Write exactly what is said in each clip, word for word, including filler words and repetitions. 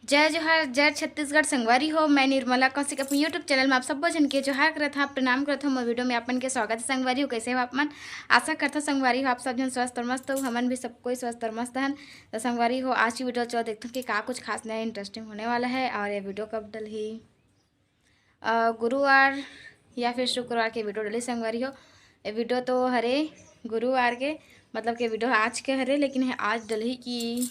जय जोहार, जय छत्तीसगढ़ संगवारी हो। मैं निर्मला कौशिक अपन YouTube चैनल में आप सब्बो झन के जोहार करत हव, प्रणाम करत हव। मोर वीडियो में आप मन के स्वागत है संगवारी हो। कैसे हो आप मन? आशा करत हव संगवारी हो आप सब झन स्वस्थ और मस्त हो। हमन भी सब कोई स्वस्थ और मस्त हन। तो संगवारी हो, आज की वीडियो चलो देखथन कि का कुछ खास नया इंटरेस्टिंग होने वाला है और ये वीडियो कब डलही। अ, गुरुवार या फिर शुक्रवार के वीडियो डलही संगवारी हो। ये वीडियो तो हरे गुरुवार के, मतलब के वीडियो आज के हरे, लेकिन ये आज डलही कि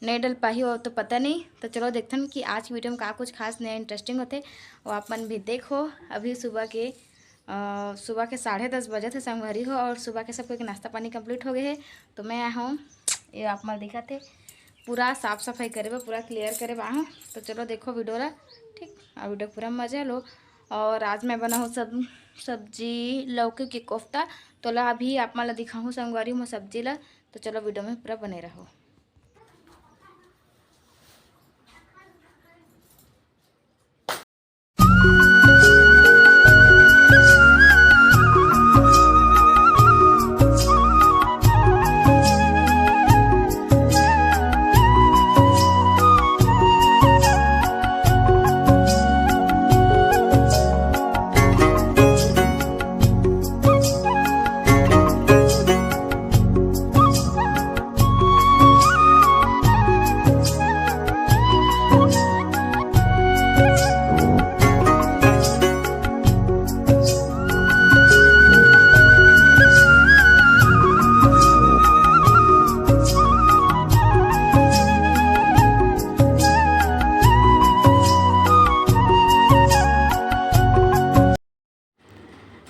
नहीं डल पाही, वो तो पता नहीं। तो चलो देखथन कि आज की वीडियो में का कुछ खास नया इंटरेस्टिंग होथे, वो आप मन भी देखो। अभी सुबह के, अ, सुबह के साढ़े दस बजे थे संगवारी हो, और सुबह के सबको एक नाश्ता पानी कंप्लीट हो गए है। तो मैं आहूँ, ये आप मन दिखत हे, पूरा साफ सफाई करे बर, पूरा क्लियर करे बर आहूँ। तो चलो देखो वीडियो ला, ठीक, और वीडियो पूरा मजा लो। और आज मैं बनाहूँ सब सब्जी लौकी के कोफ्ता। तो ला अभी आप मन ला दिखाहूँ संगवारी हो सब्जी ला। तो चलो वीडियो में पूरा बने रहो।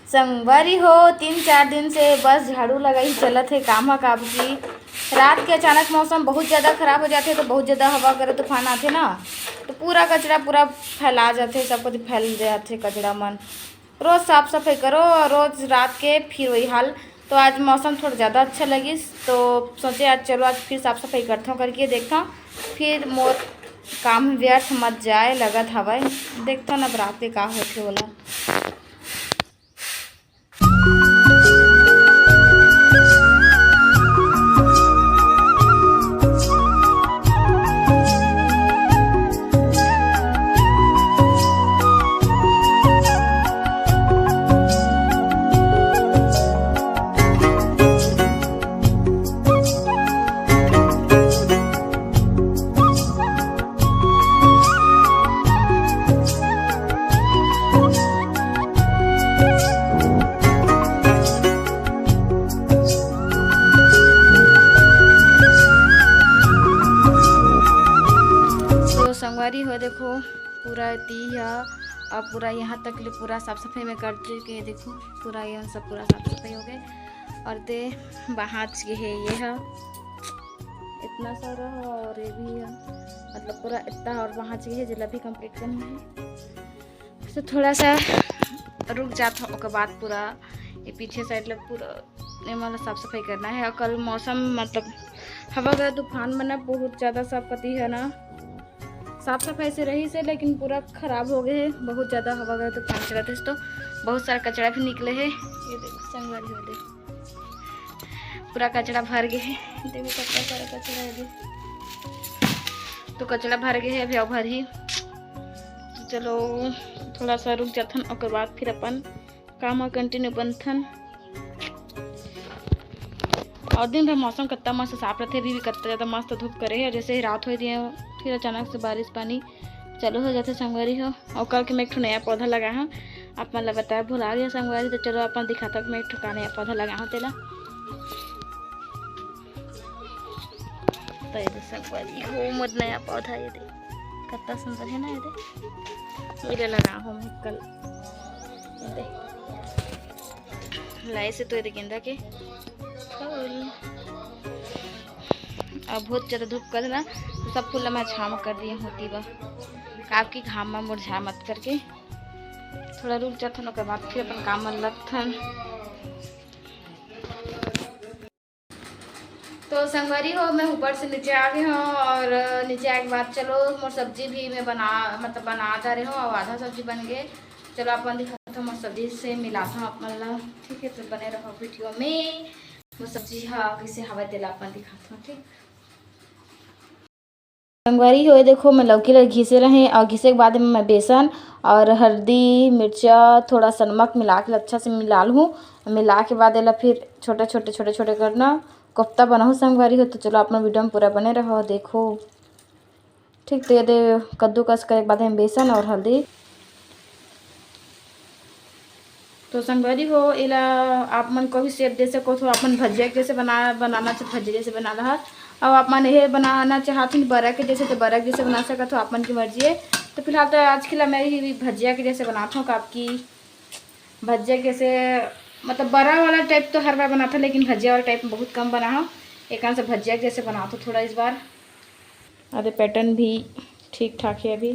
संगवारी हो, तीन चार दिन से बस झाड़ू लगाई चलत हे काम ह, काबर कि रात के अचानक मौसम बहुत ज़्यादा खराब हो जाथे, तो बहुत ज़्यादा हवा करे तूफान आथे ना, तो पूरा कचरा पूरा फैला जाथे, सब कुछ फैल जाथे कचरा मन। रोज साफ सफाई करो और रोज रात के फिर वही हाल। तो आज मौसम थोड़ा ज़्यादा अच्छा लगिस, तो सोचे आज चलो आज फिर साफ सफाई करथों करके देखथों, फिर मोर काम व्यर्थ मत जाए लगत हवय। देखथन अब रात के का होथे ओला। तो संगवारी हो, देखो, पूरा एती ह, अब पूरा यहाँ तक ले पूरा साफ सफाई में कर चुके हैं। देखो, पूरा ये सब पूरा साफ सफाई हो गए। और दे बाहच गे हे, ये ह इतना सारा ह और ये भी ह, मतलब पूरा इतना और बाहच गे हे, जेला भी कंप्लीट करना है। तो थोड़ा सा रुक जात ह, ओकर बाद पूरा ये पीछे साइड ले पूरा ये मन ला साफ सफाई करना है। और कल मौसम मतलब हवा गरज तूफान बना, बहुत ज़्यादा सब कती है ना, साफ सफाई से रही से, लेकिन पूरा खराब हो गए है। बहुत ज़्यादा हवा गरज तूफान चलत है, तो बहुत सारा कचरा भी निकले है। ये देखो संगवारी हो, देखो पूरा कचरा भर गए है। देखो कितना सारा कचरा है, देखो तो कचरा भर गए है, अभी और भरही। तो चलो थोड़ा सा रुक जाथन, ओकर बाद फिर अपन काम ह कंटिन्यू बनथन। और दिन भर मौसम कत्ता मस्त साफ रथे, अभी भी कत्ता ज़्यादा मस्त धूप करे है। जैसे ही रात होए दिए, फिर अचानक से बारिश पानी चालू हो जाथे संगवारी हो। और कल के मैं एक ठो नया पौधा लगा हूँ, आप मन ला बताए भुला गया संगवारी। तो चलो अपन दिखाता हूँ मैं एक ठो का नया पौधा लगा हूँ तेला। तो ये दे संगवारी हो मोर नया पौधा, ये दे कत्ता सुंदर है ना, ये दे, ये ले लगा हूँ मैं कल, ये दे लाई से तो ये दे गेंदा के फूल। अब बहुत ज़्यादा धूप कर ना, तो सब फूल ला मैं छाँव कर दिए होती बा, काबर कि घाम में मुरझा मत करके। थोड़ा रुक जाथन, ओकर बाद फिर अपन काम में लगथन। तो संगवारी हो, मैं ऊपर से नीचे आ गए हूँ और नीचे आए के बाद चलो मोर सब्जी भी मैं बना, मतलब बना जा रहे हूँ और आधा सब्जी बन गए। चलो अपन दिखाता हूँ मोर सब्जी से मिलाता हूँ आप मन ला, ठीक है। तो बने रहो वीडियो में, मोर सब्जी हा कैसे हवा तेला अपन दिखाता हूँ, ठीक। संगवारी हो, ये देखो, मैं लौकी ला घिसे रहें और घिसे के बाद में मैं बेसन और हल्दी, मिर्चा, थोड़ा सा नमक मिला के अच्छा से मिला लूँ। मिला के बाद एला फिर छोटे छोटे, छोटे छोटे करना कोफ्ता बनाहूँ संगवारी हो। तो चलो, आप मन वीडियो में पूरा बने रहो, देखो। ठीक, तो ये दे कद्दूकस करे के बाद में बेसन और हल्दी। तो संगवारी हो, एला आप मन कोई भी शेप दे सकत हो। आप मन भजिया के जैसे बना, बनाना चाहे भजिया जैसे बना लहा। और आप मन ये बनाना चाहत हो बरा के जैसे, तो बरा के जैसे बना सकत हो, आप मन की मर्जी है। तो फिलहाल तो आज के लिए मैं ही भजिया के जैसे बनात हूँ, काबर कि भजिया के जैसे, मतलब, बरा वाला टाइप तो हर बार बनात हूँ, लेकिन भजिया वाला टाइप में बहुत कम बना हूँ। एक से भजिया के जैसे बनात हूँ थोड़ा इस बार। अरे, पैटर्न भी ठीक ठाक है अभी।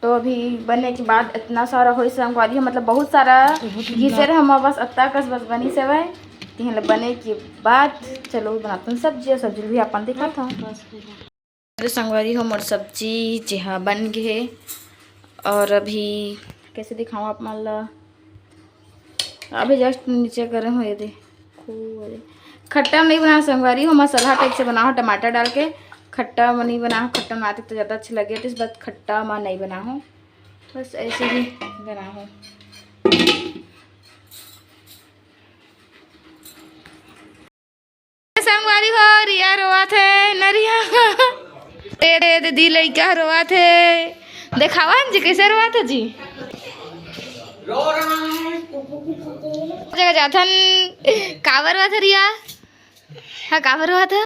तो अभी बने के बाद इतना सारा होइस संगवारी हो, मतलब, बहुत सारा घिसे रहम, बस अत्ता कस बस बनिस हवय। तिहन ले बने के बाद चलो बनाथन सब्जी, और सब्जी भी अपन दिखात हन। अरे संगवारी हो, मोर सब्जी जेहा बन गे हे। और अभी कैसे दिखाऊँ आप मन ला, अभी जस्ट नीचे करे हो, ये दे। खट्टा में नहीं बनाओ संगवारी हो, मसाला टाइप से बनाओ, टमाटर डाल के। खट्टा में नहीं बनाओ, खट्टा बनाते तो ज़्यादा अच्छा लगे, तो इस बार खट्टा में नहीं बनाओ, बस ऐसे ही बनाओ। संगवारी हो, रिया रोवत हे, न रिया। ए रे दीदी, लइका रोवत हे। देखावा जी, कैसे रोवत हे जी? जगह जाथन, काबर रोवत हे रिया? हाँ, काबर रोवत हे?